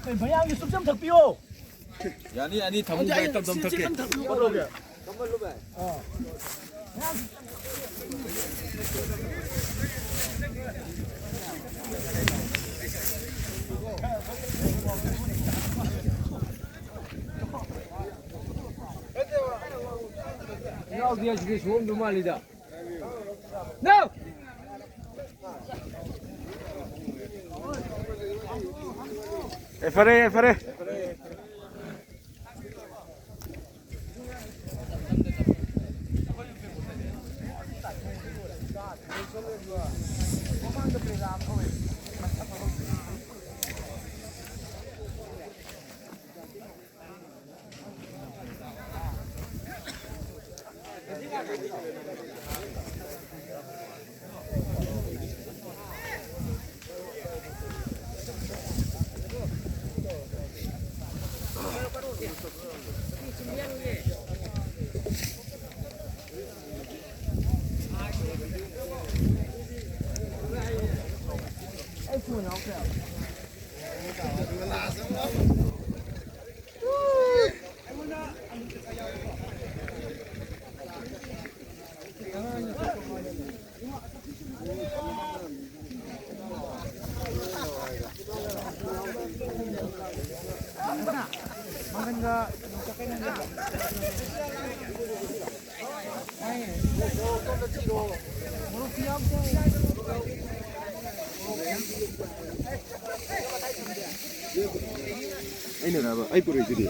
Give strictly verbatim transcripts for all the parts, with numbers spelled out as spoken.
ꯀꯩ ꯃꯌꯥꯝꯒꯤ ꯆꯨꯞꯁꯨ ꯑꯝ ꯊꯛꯄꯤꯌꯣ꯫ ꯌꯥꯅꯤ, ꯌꯥꯅꯤ, ꯊꯝꯃꯨ ꯚꯥꯏ, ꯇꯞ ꯇꯞ ꯊꯛꯀꯦ꯫ ꯌꯥꯎꯗꯦ, ꯑꯁꯤꯗꯤ ꯁꯣꯝꯗ ꯃꯥꯜꯂꯤꯗ꯫ No! ꯑꯦ, ꯐꯔꯦ, ꯑꯦ, ꯐꯔꯦ꯫ ꯑꯩꯅꯔꯕ? ꯑꯩ ꯄꯨꯔꯛꯏꯗꯨꯗꯤ꯫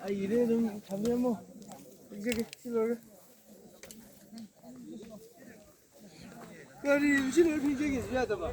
ꯑꯩꯒꯤꯗꯤ ꯑꯗꯨꯝ ꯊꯝꯕꯤꯔꯝꯃꯣ꯫ ꯄꯤꯖꯒꯦ, ꯁꯤ ꯂꯣꯏꯔꯒ꯫ ꯀꯔꯤ ꯁꯤ ꯂꯣꯏ ꯄꯤꯖꯒꯦꯁꯨ ꯌꯥꯗꯕ?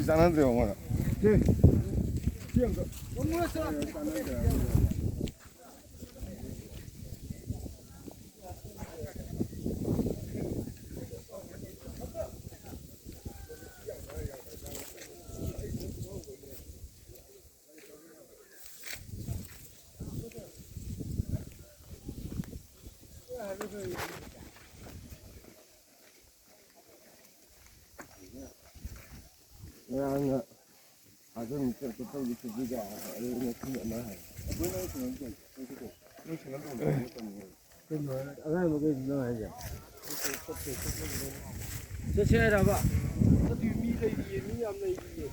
ꯆꯥꯟꯅꯗ꯭ꯔꯦꯕ ꯃꯣꯏꯅ꯫ ꯉꯔꯥꯡꯅ ꯑꯗꯨꯝ ꯆꯠꯄ ꯇꯧꯒꯦ ꯁꯤꯗꯤꯒ ꯑꯗꯨꯅ ꯈꯪꯗꯅ ꯍꯥꯏ꯫ ꯑꯉꯥꯡꯗꯣ ꯀꯩꯅꯣ ꯅꯪ ꯍꯥꯏꯁꯦ? ꯆꯠꯁꯦ ꯍꯥꯏꯔꯕ? ꯑꯗꯨꯒꯤ ꯃꯤ ꯂꯩꯔꯤꯌꯦ, ꯃꯤ ꯌꯥꯝ ꯂꯩꯔꯤꯌꯦ꯫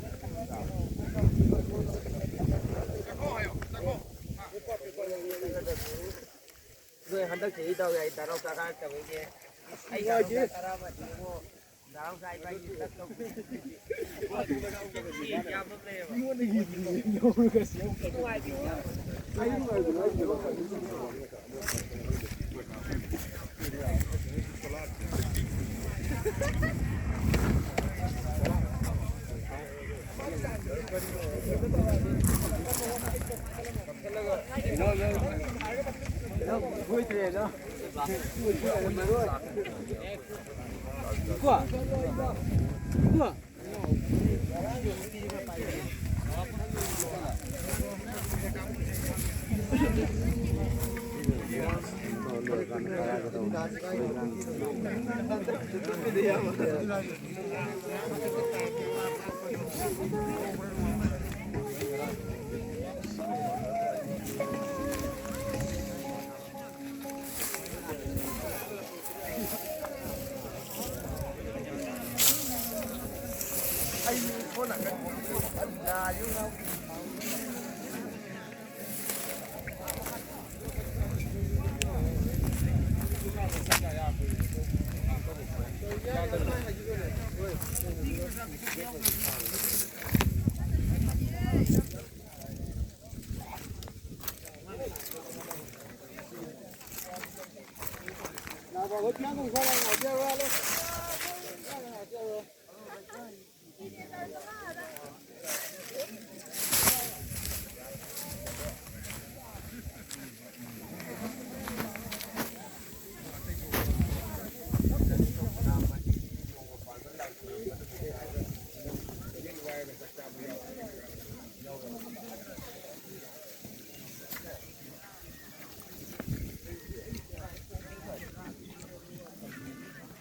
ꯅꯣꯏ ꯍꯟꯗꯛ ꯆꯍꯤ ꯗꯥꯎ ꯌꯥꯏ, ꯗꯥ ꯅꯥꯎꯆꯥ ꯀꯥꯔꯛꯇꯕꯩꯅꯦ꯫ ꯑꯩ ꯗꯥ ꯅꯥꯎꯆꯥ ꯇꯔꯥꯃꯥꯊꯣꯏ ꯏꯕꯨꯡꯉꯣ꯫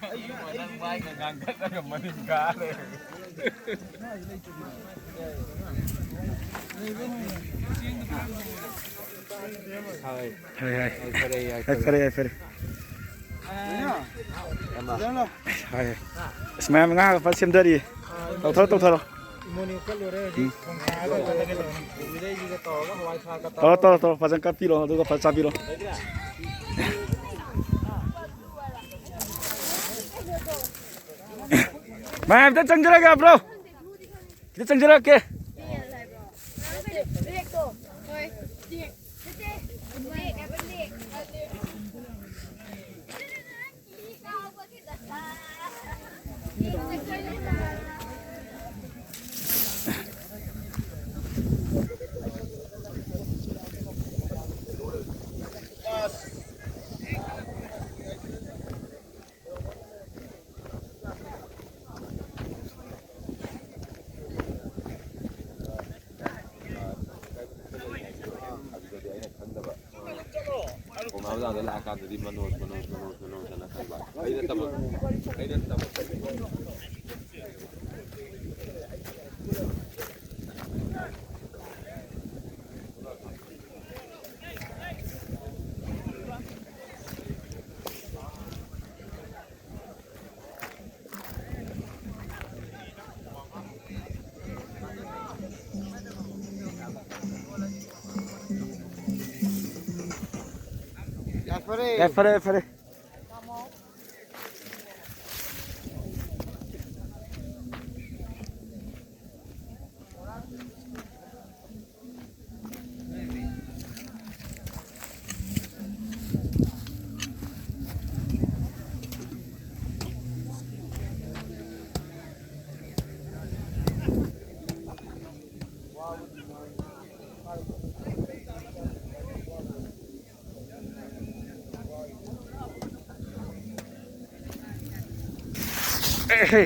ꯑꯩꯁꯨ ꯅꯪ ꯃꯥꯏꯒ ꯉꯥꯡꯊꯠꯂꯒ ꯃꯅꯤꯡ ꯀꯥ ꯂꯩꯔꯦ꯫ ꯍꯣꯏ, ꯍꯣꯏ꯫ ꯌꯥꯏꯐꯔꯦ, ꯌꯥꯏꯐꯔꯦ꯫ ꯌꯥꯏꯐꯔꯦ꯫ ꯍꯣꯏ, ꯍꯣꯏ꯫ ꯑꯁ, ꯃꯌꯥꯝ ꯉꯥꯒ ꯐꯖ ꯁꯦꯝꯊꯔꯤ꯫ ꯇꯧꯊꯔꯣ, ꯇꯧꯊꯔꯣ꯫ ꯏꯃꯣꯏꯅꯨ ꯀꯠꯂꯨꯔꯦ ꯍꯧꯖꯤꯛ꯫ ꯎꯝ꯫ ꯊꯣꯡ ꯁꯥꯔꯒ ꯆꯠꯂꯒꯦ ꯇꯧꯕꯅꯤ꯫ ꯇꯧꯔꯣ, ꯇꯧꯔꯣ, ꯇꯧꯔꯣ꯫ ꯐꯖꯅ ꯀꯠꯄꯤꯔꯣ, ꯑꯗꯨꯒ ꯐꯖꯅ ꯆꯥꯕꯤꯔꯣ꯫ ꯃꯌꯥꯝ ꯑꯝꯇ ꯆꯪꯖꯔꯛꯑꯒꯦ, ꯕ꯭ꯔꯣ꯫ ꯈꯤꯇ ꯆꯪꯖꯔꯛꯀꯦ꯫ ꯑꯗꯨꯗꯗꯤ ꯑꯩꯅ ꯈꯪꯗꯕ꯫ ꯄꯥꯎꯅꯥ ꯕꯖꯥꯔꯗ ꯂꯥꯛꯑꯀꯥꯟꯗꯗꯤ ꯃꯅꯣꯖ, ꯃꯅꯣꯖ, ꯃꯅꯣꯖ, ꯃꯅꯣꯖ ꯍꯥꯏꯅ ꯈꯪꯕ꯫ ꯑꯩꯅ ꯇꯝꯃꯛ-, ꯑꯩꯅ ꯇꯝꯃꯛꯄꯗꯤ ꯌꯥꯏꯐꯔꯦ꯫ ꯌꯥꯏꯐꯔꯦ, ꯌꯥꯏꯐꯔꯦ꯫ ꯑꯦꯍꯦ꯫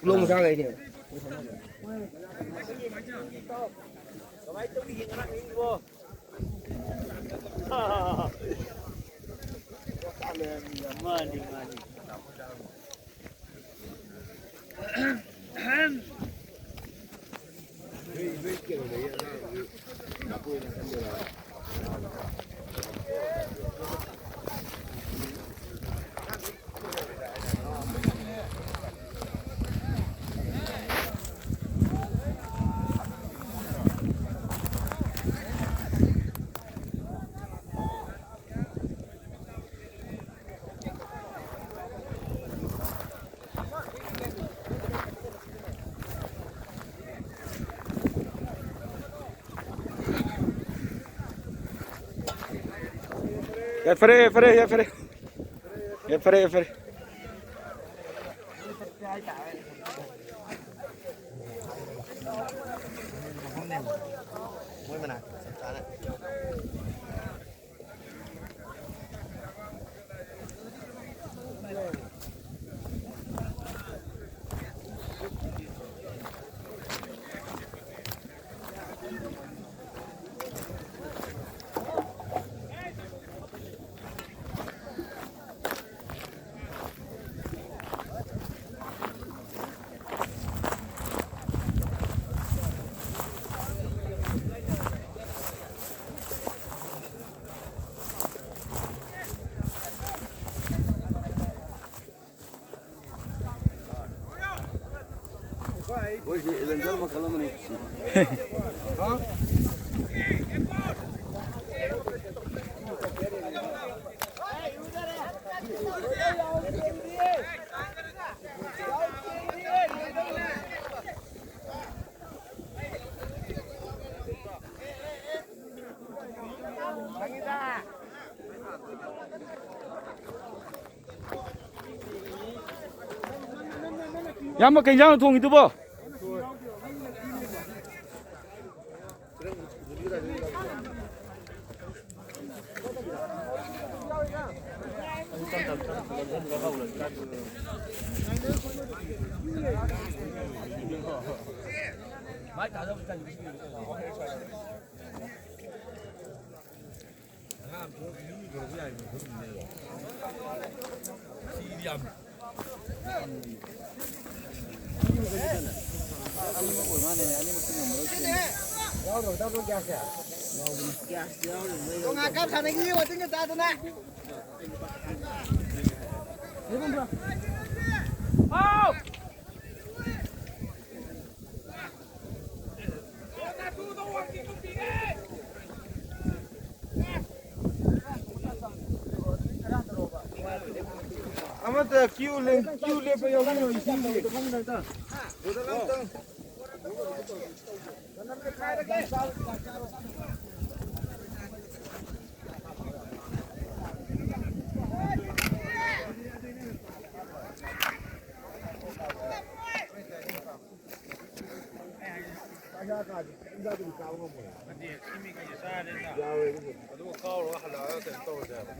ꯀꯤꯂꯣ ꯃꯆꯥꯈꯩꯗꯤ꯫ ꯃꯥꯅꯤ, ꯃꯥꯅꯤ꯫ ꯌꯥꯏꯐꯔꯦ, ꯌꯥꯏꯐꯔꯦ, ꯌꯥꯏꯐꯔꯦ꯫ ꯌꯥꯏꯐꯔꯦ, ꯌꯥꯏꯐꯔꯦ꯫ ꯃꯣꯏꯁꯤ ꯑꯦꯗꯚꯦꯟꯆꯔ ꯃꯈꯜ ꯑꯃꯅꯤ꯫ ꯏꯌꯥꯝꯕ, ꯀꯩ ꯏꯟꯖꯥꯡꯅꯣ ꯊꯣꯡꯉꯤꯗꯨꯕꯣ? ꯇꯣꯉꯥꯟ ꯀꯥꯞ ꯁꯥꯟꯅꯈꯤꯌꯦ, ꯋꯥꯇꯤꯡꯒ ꯆꯥꯗꯅ꯫ ꯑꯃꯠꯇ ꯀ꯭ꯌꯨ ꯂꯦꯞ-, ꯀ꯭ꯌꯨ ꯂꯦꯞꯄ ꯌꯥꯎꯕꯤꯔꯣ, ꯏꯁꯤꯡꯒꯤ꯫ ꯑꯗꯨꯒ ꯀꯥꯎꯔꯒ ꯍꯜꯂꯛꯑꯒ ꯀꯩꯅꯣ ꯇꯧꯔꯁꯦ ꯍꯥꯏꯕ꯫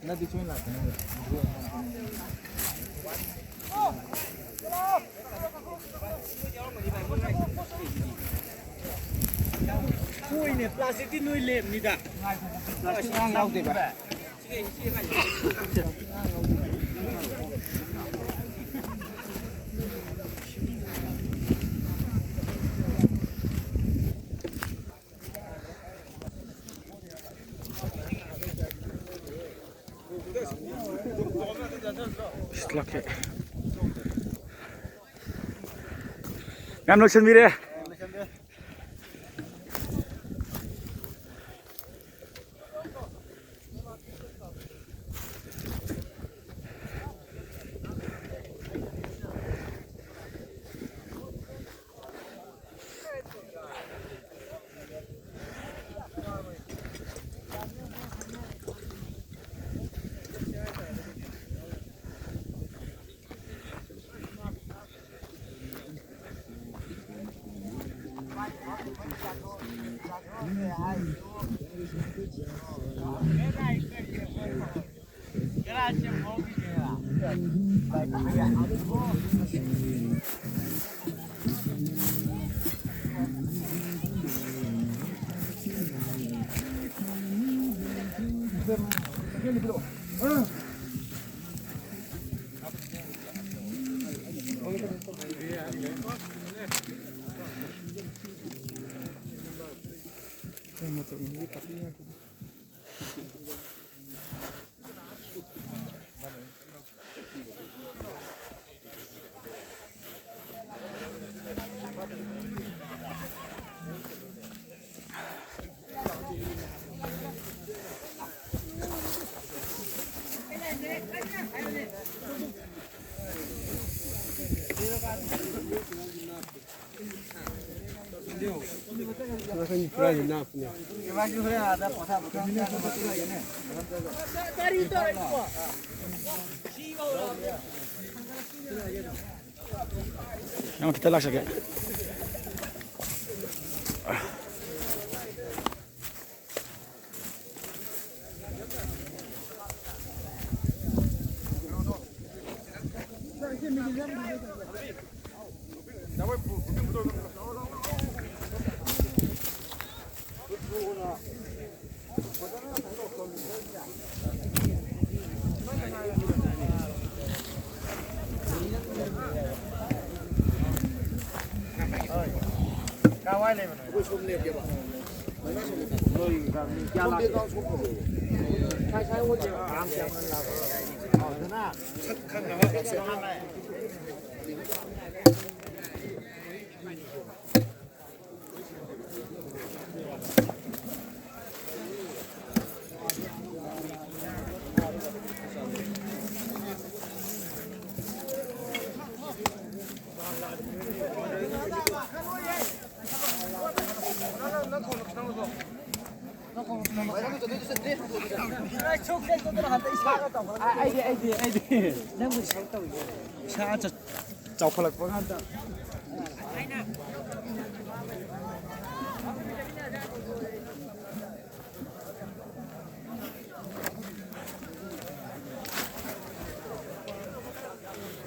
ꯅꯠꯇꯦ, ꯁꯣꯏꯅ ꯂꯥꯛꯀꯅꯤ꯫ ꯍꯣꯏꯅꯦ, ꯄ꯭ꯂꯥꯁꯇꯤꯛꯇꯤ ꯅꯣꯏ ꯂꯦꯞꯅꯤꯗ꯫ ꯄ꯭ꯂꯥꯁꯇꯤꯛ ꯑꯉꯥꯡ ꯌꯥꯎꯗꯦꯕ꯫ ꯌꯥꯝ ꯂꯣꯏꯁꯤꯟꯕꯤꯔꯦ꯫ ꯅꯪ ꯈꯤꯇ ꯂꯥꯛꯆꯒꯦ꯫ ꯀꯥꯏ ꯋꯥꯏ ꯂꯩꯕꯅꯣ? ꯑꯩꯈꯣꯏ ꯁꯣꯝ ꯂꯦꯞꯀꯦꯕ꯫ ꯅꯣꯏ ꯃꯤ ꯀꯌꯥ ꯂꯥꯛꯀꯦ? ꯁꯣꯝꯗ ꯀꯥꯡ ꯁꯣꯝ ꯄꯨꯔꯛꯑꯣ꯫ ꯁꯥꯏ ꯁꯥꯏ ꯑꯣꯏꯗꯦꯕ꯫ ꯀꯥꯡ ꯀꯌꯥꯝ ꯂꯥꯛꯄ? ꯁꯛ ꯈꯪꯅꯕ ꯇꯧꯁꯦ꯫ ꯑꯩꯗꯤ, ꯑꯩꯗꯤ, ꯑꯩꯗꯤ꯫ ꯅꯪꯕꯨꯗꯤ ꯁꯛ ꯇꯧꯏ꯫ ꯏꯁꯥ ꯆ-, ꯆꯥꯎꯈꯠꯂꯛꯄ ꯀꯥꯟꯗ꯫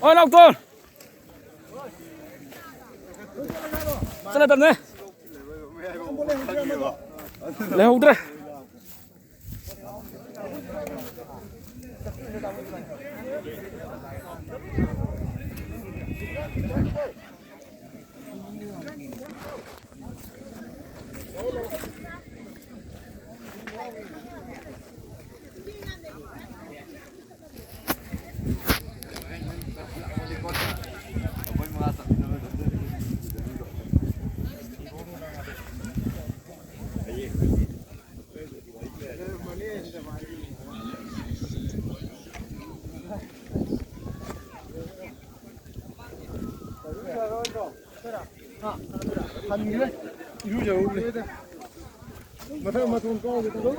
ꯑꯣ, ꯅꯥꯎꯇꯣꯟ! ꯆꯠꯂꯗꯕꯅꯦ꯫ ꯂꯩꯍꯧꯗ꯭ꯔꯦ꯫ ꯍꯟꯈ꯭ꯔꯦ꯫ ꯏꯔꯨꯖꯔꯨꯕꯅꯦ꯫ ꯃꯊꯛ ꯃꯇꯣꯟ ꯀꯥꯎꯒꯦ ꯇꯧꯋꯦ꯫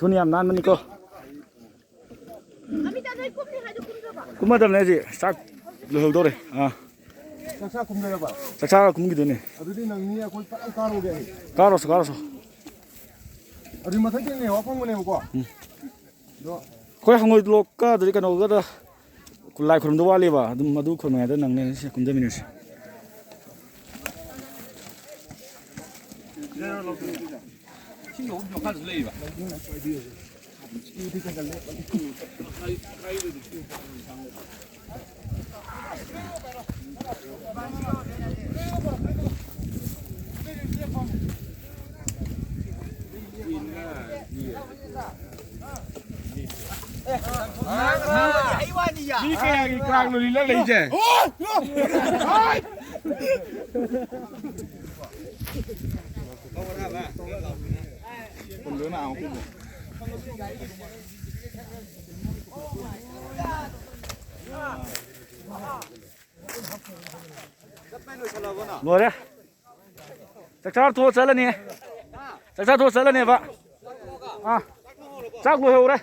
ꯊꯨꯅ ꯌꯥꯝ ꯅꯥꯟꯕꯅꯤꯀꯣ꯫ ꯑꯃꯤꯇꯥ, ꯅꯣꯏ ꯀꯨꯝꯅꯤ ꯍꯥꯏꯗꯣ ꯀꯨꯝꯗ꯭ꯔꯕꯣ? ꯀꯨꯝꯃꯗꯕꯅꯦ ꯍꯧꯖꯤꯛ꯫ ꯆꯥꯛ ꯂꯣꯏꯍꯧꯗꯧꯔꯦ꯫ ꯑꯥ꯫ ꯆꯥꯛ ꯆꯥ ꯀꯨꯝꯗꯣꯏꯔꯕ? ꯆꯥꯛ ꯆꯥꯔ ꯀꯨꯝꯈꯤꯗꯣꯏꯅꯦ꯫ ꯑꯗꯨꯗꯤ ꯅꯪꯅꯤ, ꯑꯩꯈꯣꯏ ꯐꯖꯅ ꯀꯥꯔꯨꯒꯦ ꯑꯩ꯫ ꯀꯥꯔꯨꯁꯣ, ꯀꯥꯔꯨꯁꯣ꯫ ꯑꯗꯨꯗꯤ ꯃꯊꯛꯇ ꯅꯦꯠꯋꯥꯛ ꯐꯪꯕꯅꯦꯕꯀꯣ꯫ ꯎꯝ꯫ ꯑꯗꯣ ꯑꯩꯈꯣꯏ ꯍꯪꯉꯣꯏ ꯂꯣꯛꯀ ꯑꯗꯨꯗꯤ ꯀꯩꯅꯣꯒꯗ ꯂꯥꯏ ꯈꯨꯔꯨꯝꯗꯧ ꯋꯥꯠꯂꯤꯕ꯫ ꯑꯗꯨꯝ ꯑꯗꯨ ꯈꯨꯔꯨꯝꯃꯤꯉꯩꯗ ꯅꯪꯅꯦ ꯁꯤ ꯀꯨꯝꯊꯃꯤꯟꯅꯁꯤ꯫ ꯏꯁꯤꯡ ꯌꯥꯎꯐꯝ ꯃꯈꯥꯗꯁꯨ ꯂꯩꯌꯦꯕ꯫ ꯃꯤ ꯀꯌꯥꯒꯤ ꯀ꯭ꯔꯥꯡꯅꯣ ꯂꯤꯂ ꯂꯩꯁꯦ? ꯂꯣꯏꯔꯦ꯫ ꯆꯥꯛ ꯆꯥꯔ ꯊꯣꯛꯑ ꯆꯠꯂꯅꯤ꯫ ꯆꯥꯛ ꯆꯥꯔ ꯊꯣꯛꯑ ꯆꯠꯂꯅꯦꯕ꯫ ꯑꯥ꯫ ꯆꯥꯛ ꯂꯣꯏꯍꯧꯔꯦ꯫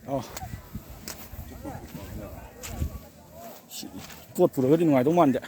ꯑꯣ꯫ ꯁꯤ ꯄꯣꯠ ꯄꯨꯔꯒꯗꯤ ꯅꯨꯡꯉꯥꯏꯗꯧ ꯃꯥꯟꯗꯦ꯫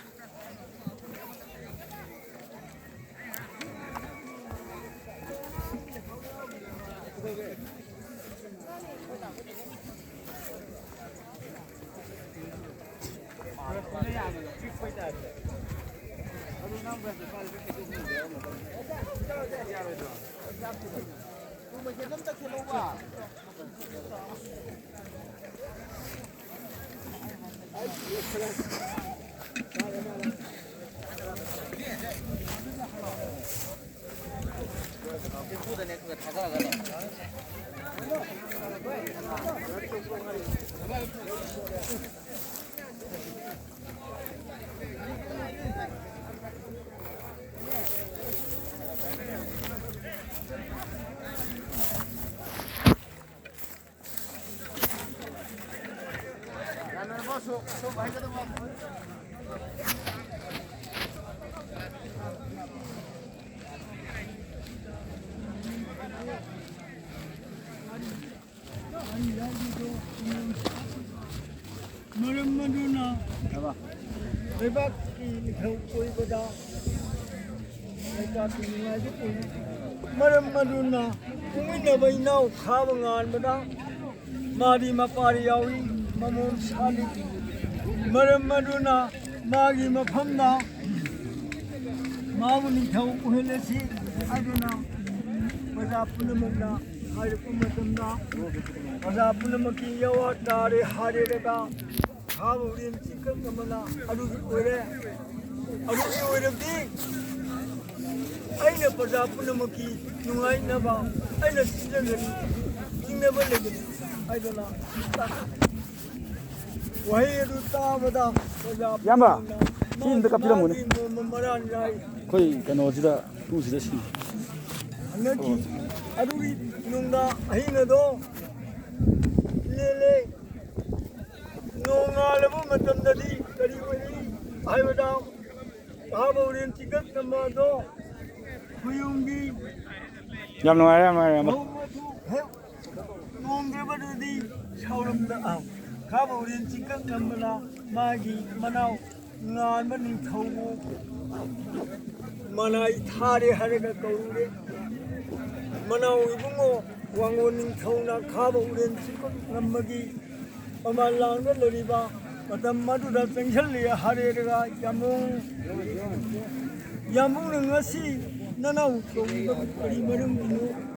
ꯃꯔꯝ ꯑꯗꯨꯅ ꯂꯩꯕꯥꯛꯀꯤ ꯅꯤꯡꯊꯧ ꯀꯣꯏꯕꯗ ꯂꯩꯕꯥꯛꯀꯤ ꯅꯨꯡꯉꯥꯏꯕ ꯄꯨꯔꯤ꯫ ꯃꯔꯝ ꯑꯗꯨꯅ ꯄꯣꯛꯃꯤꯟꯅꯕ ꯏꯅꯥꯎ ꯈꯥꯕ ꯉꯥꯟꯕꯗ ꯃꯥꯗꯤ ꯃꯄꯥꯔꯤ ꯌꯥꯎꯏ, ꯃꯃꯣꯟ ꯁꯥꯠꯂꯤ꯫ ꯃꯔꯝ ꯑꯗꯨꯅ ꯃꯥꯒꯤ ꯃꯐꯝꯗ ꯃꯥꯕꯨ ꯅꯤꯡꯊꯧ ꯑꯣꯏꯍꯜꯂꯁꯤ ꯍꯥꯏꯗꯨꯅ ꯄ꯭ꯔꯖꯥ ꯄꯨꯝꯅꯃꯛꯅ ꯍꯥꯏꯔꯛꯄ ꯃꯇꯝꯗ, ꯄ꯭ꯔꯖꯥ ꯄꯨꯝꯅꯃꯛꯀꯤ ꯌꯥꯋꯥ ꯇꯥꯔꯦ ꯍꯥꯏꯔꯦꯔꯒ ꯈꯥꯕ ꯎꯔꯦꯟ ꯆꯤꯡꯈꯠ ꯑꯃꯅ ꯑꯗꯨꯒꯤ ꯑꯣꯏꯔꯦ꯫ ꯑꯗꯨꯒꯤ ꯑꯣꯏꯔꯕꯗꯤ ꯑꯩꯅ ꯄ꯭ꯔꯖꯥ ꯄꯨꯝꯅꯃꯛꯀꯤ ꯅꯨꯡꯉꯥꯏꯅꯕ ꯑꯩꯅ ꯁꯤꯟꯖꯒꯅꯤ, ꯆꯤꯡꯅꯕ ꯂꯩꯒꯅꯤ ꯍꯥꯏꯗꯨꯅ ꯋꯥꯍꯩ ꯑꯗꯨ ꯇꯥꯕꯗ ꯄ꯭ꯔꯖꯥ ꯏꯌꯥꯝꯕ, ꯄꯨꯝꯅꯃꯛꯅ ꯁꯤ ꯑꯝꯇ ꯀꯥꯞꯄꯤꯔꯝꯃꯨꯅꯦ꯫ ꯃꯥꯒꯤ ꯃꯣꯝ ꯃꯔꯥꯟ ꯌꯥꯏ꯫ ꯑꯩꯈꯣꯏ ꯀꯩꯅꯣꯁꯤꯗ, ꯇꯨꯁꯤꯗ ꯁꯤ꯫ ꯍꯟꯗꯛꯀꯤ ꯑꯗꯨꯒꯤ ꯅꯨꯡꯗꯥꯡ ꯑꯍꯤꯡ ꯑꯗꯣ ꯂꯦꯜꯂꯦ꯫ ꯅꯣꯡꯉꯥꯜꯂꯕ ꯃꯇꯝꯗꯗꯤ ꯀꯔꯤ ꯑꯣꯏꯔꯤ ꯍꯥꯏꯕꯗ, ꯈꯥꯕ ꯎꯔꯦꯟ ꯆꯤꯡꯈꯠ ꯑꯃꯗꯣ ꯈꯨꯌꯨꯝꯒꯤ ꯌꯥꯝ ꯅꯨꯡꯉꯥꯏꯔꯦ, ꯌꯥꯝ ꯅꯨꯡꯉꯥꯏꯔꯦ, ꯏꯌꯥꯝꯕ꯫ ꯃꯍꯨꯠ ꯃꯆꯨ ꯍꯦꯛ ꯍꯣꯡꯗ꯭ꯔꯕꯗꯨꯗꯤ ꯁꯥꯎꯔꯝꯗ-, ꯑ, ꯈꯥꯕ ꯎꯔꯦꯟ ꯆꯤꯡꯀꯛ ꯉꯝꯕꯅ ꯃꯥꯒꯤ ꯃꯅꯥꯎ ꯉꯥꯟꯕ ꯅꯤꯡꯊꯧꯕꯨ ꯃꯅꯥꯏ ꯊꯥꯔꯦ ꯍꯥꯏꯔꯒ ꯀꯧꯔꯨꯔꯦ꯫ ꯃꯅꯥꯎ ꯏꯕꯨꯡꯉꯣ ꯋꯥꯡꯉꯣ ꯅꯤꯡꯊꯧꯅ ꯈꯥꯕ ꯎꯔꯦꯟ ꯆꯤꯡꯀꯛ ꯉꯝꯕꯒꯤ ꯃꯃꯥꯟ ꯂꯥꯡꯗ ꯂꯩꯔꯤꯕ ꯃꯇꯝ ꯑꯗꯨꯗ ꯆꯪꯁꯤꯜꯂꯦ ꯍꯥꯏꯔꯦꯔꯒ ꯌꯥꯝꯕꯨꯡ, ꯌꯥꯝꯕꯨꯡꯅ ꯉꯁꯤ ꯅꯅꯥꯎ ꯀꯧꯔꯤꯕ ꯀꯔꯤ ꯃꯔꯝꯒꯤꯅꯣ?